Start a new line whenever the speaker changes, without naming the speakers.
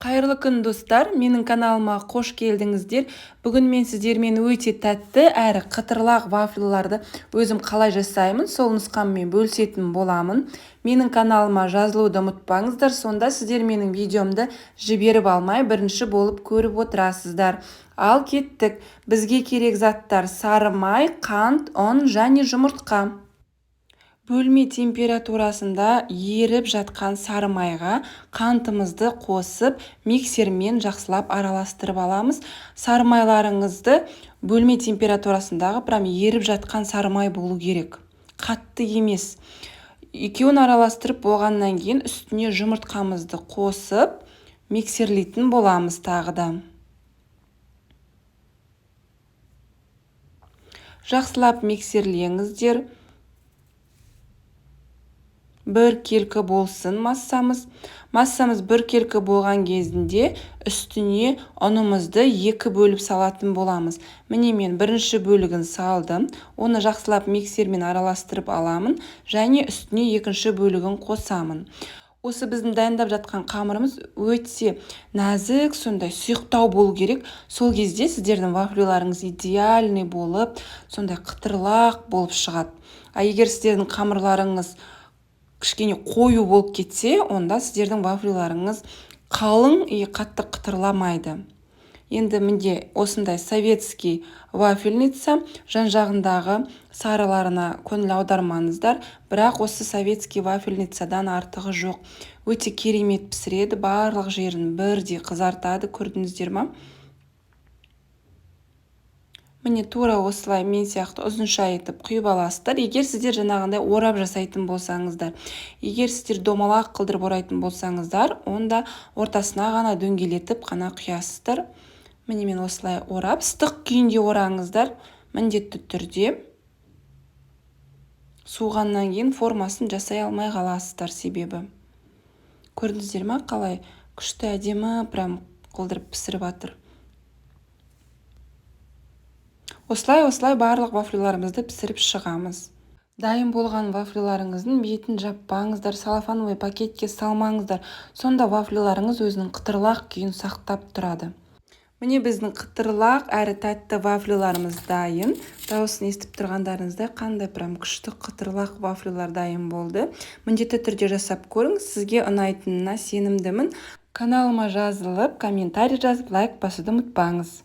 Қайырлы күн, достар! Менің каналыма қош келдіңіздер. Бүгін мен сіздермен өте тәтті әрі қытырлақ вафлиларды өзім қалай жасаймын, сол нұсқаммен бөлісетін боламын. Менің каналыма жазылуды ұмытпаңыздар, сонда сіздер менің видеомды жіберіп алмай бірінші болып көріп отырасыздар. Ал кеттік. Бізге керек заттар: сары май, қант, ұн және жұмыртқа. Бөлме температурасында еріп жатқан сары майға қантымызды қосып, миксермен жақсылап араластырып аламыз. Сары майларыңызды бөлме температурасындағы прям еріп жатқан сары май болу керек, қатты емес. Екеуін араластырып болғаннан кейін үстіне жұмыртқамызды қосып, миксерлейтін боламыз тағы да. Жақсылап миксерлеңіздер. Бір келкі болсын массамыз. Массамыз бір келкі болған кезінде үстіне ұнымызды екі бөліп салатын боламыз. Міне, мен бірінші бөлігін салдым. Оны жақсылап миксермен араластырып аламын және үстіне екінші бөлігін қосамын. Осы біздің дайындап жатқан қамырымыз өте нәзік, сондай сұйықтау болу керек. Сол кезде сіздердің вафлиларыңыз идеальный болып, сондай қытырлақ болып шығады. А егер сіздердің қамырларыңыз кішкене қою болып кетсе, онда сіздердің вафлиларыңыз қалың и қатты қытырламайды. Енді мінде осындай советский вафельница, жан-жағындағы сарыларына көңіл аудармаңыздар, бірақ осы советский вафельницадан артығы жоқ. Өте керемет пісіреді, барлық жерін бірдей қызартады, көрдіңіздер ма? Міне, тура осылай мен сияқты ұзынша етіп құйып аласыздар. Егер сіздер жаңағындай орап жасайтын болсаңыздар, егер сіздер домалақ қылдырып орайтын болсаңыздар, онда ортасына ғана дөңгелетіп қана құясыздар. Міне, мен осылай орап, ыстық күйінде ораңыздар, міндетті түрде. Суығаннан кейін формасын жасай алмай қаласыздар себебі. Көрдіңіздер ма, қалай күшті әдемі прям қылдырып пісіріп жатыр. Осылай-осылай барлық вафлиларымызды пісіріп шығамыз. Дайын болған вафлиларыңыздың бетін жаппаңыздар, целлофановый пакетке салмаңыздар. Сонда вафлиларыңыз өзінің қытырлақ күйін сақтап тұрады. Міне, біздің қытырлақ әрі тәтті вафлиларымыз дайын. Дауысын естіп тұрғандарыңыздай қандай прям күшті қытырлақ вафлилар дайын болды. Міндетті түрде жасап көріңіз, сізге ұнайтынына сенімдімін. Каналыма жазылып, комментарий жазып, лайк басуды ұмытпаңыз.